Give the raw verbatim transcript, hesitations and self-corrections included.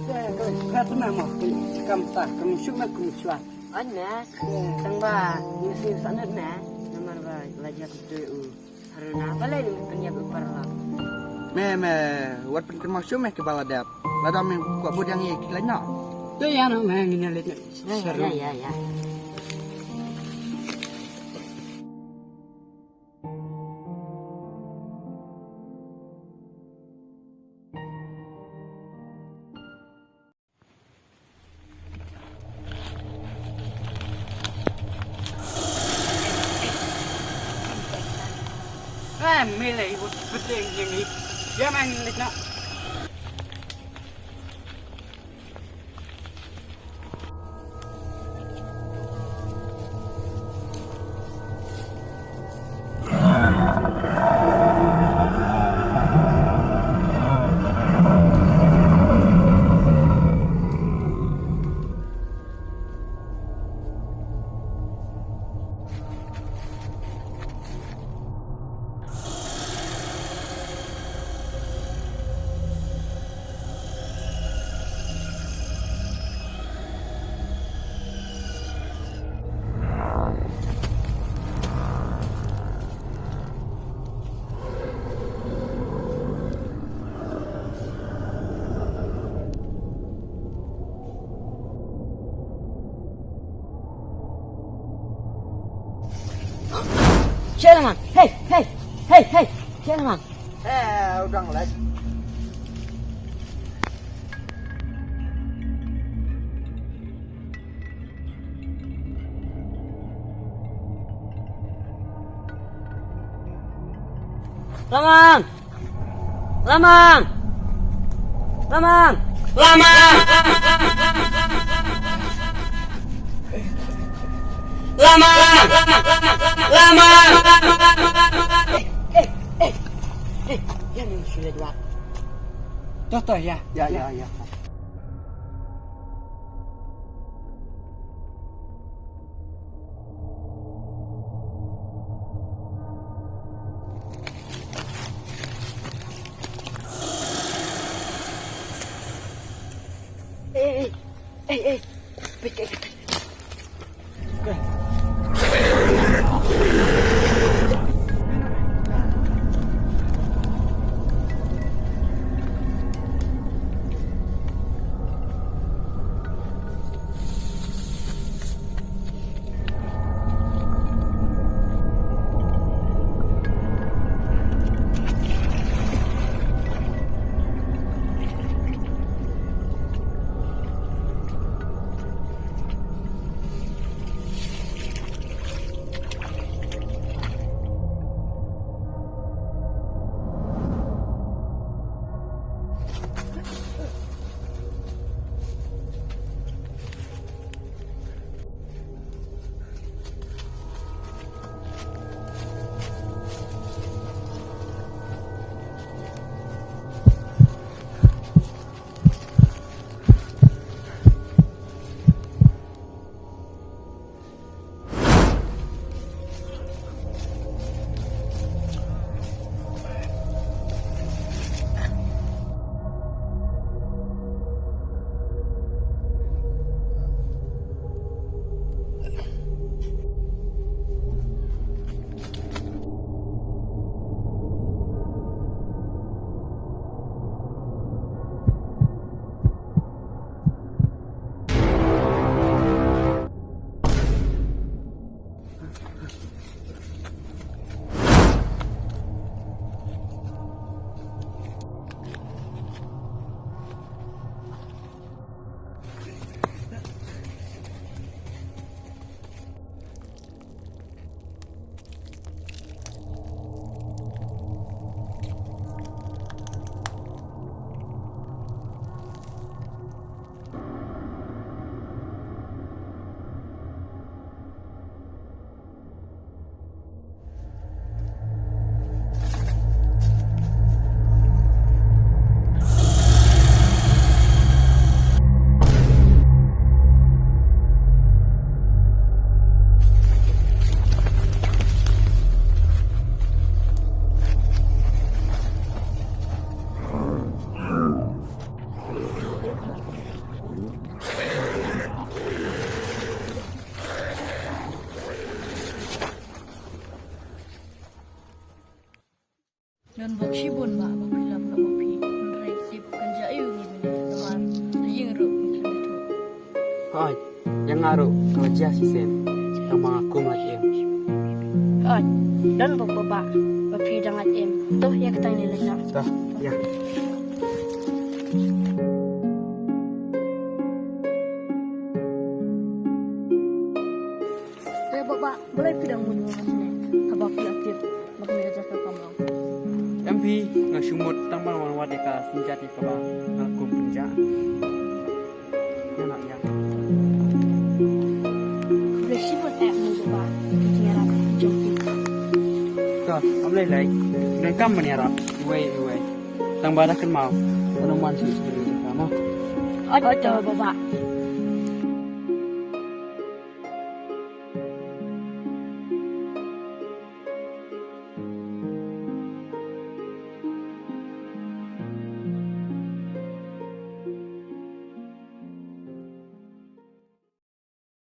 Te, ka, ka tuna mo, ka, ka mta, ka mshu me, ka mshu. An me, tang ba, ni si sa nut me, namar ba, la jia tu u. Haruna, balei ni pynïap u paralok? Me, me, wat pynkynmaw shuh me kiba la dep. Lada me kwah bud ïa ngi ki leit noh. To ïa noh me, ngin ïa leit noh. Ïa, ïa, ïa, ïa, ïa. Eh, me lei, wat beting jing i. Ïa man, leit noh. Shalman, hey, hey, hey, hey, Shalman. Eh, u dang leit. Lamang! Lamang! Lamang! Lamang! Lamang! Lamang! Eh, eh, eh, eh, ïa, ning shu leit wad. To, to, ïa. Ïa, ïa, ïa. Eh, eh, eh, eh. Peit, peit, peit. Shibun ba ba phi lap na ba phi. Hynrei sip kan ja yu ngi bini. Ba ha ïing ruh ngi khlem ïathuh. Hooid, ïa nga ruh ka la jia shisien. Tang ba nga kum lait im. Hooid, don ba ba ba ba phi dang lait im. To ïa ka tang ni lait na. To ïa. Te ba ba, balei phi dang mut mut ne? Haba phi la tip ba kane ka jaka kam long. Em phi, nga shu mut tang ba nga wan wad ïa ka synjat ïa kaba nga kum pynjah. Ïa na ïa. Balei shi mut eh mut ba ki jingïarap jong phi. Ka, am lei lei. Nang kam ban ïarap. Iwei iwei. Tang ba da kynmaw. Ka nang man shu shu ka mo. Oi to ba ba.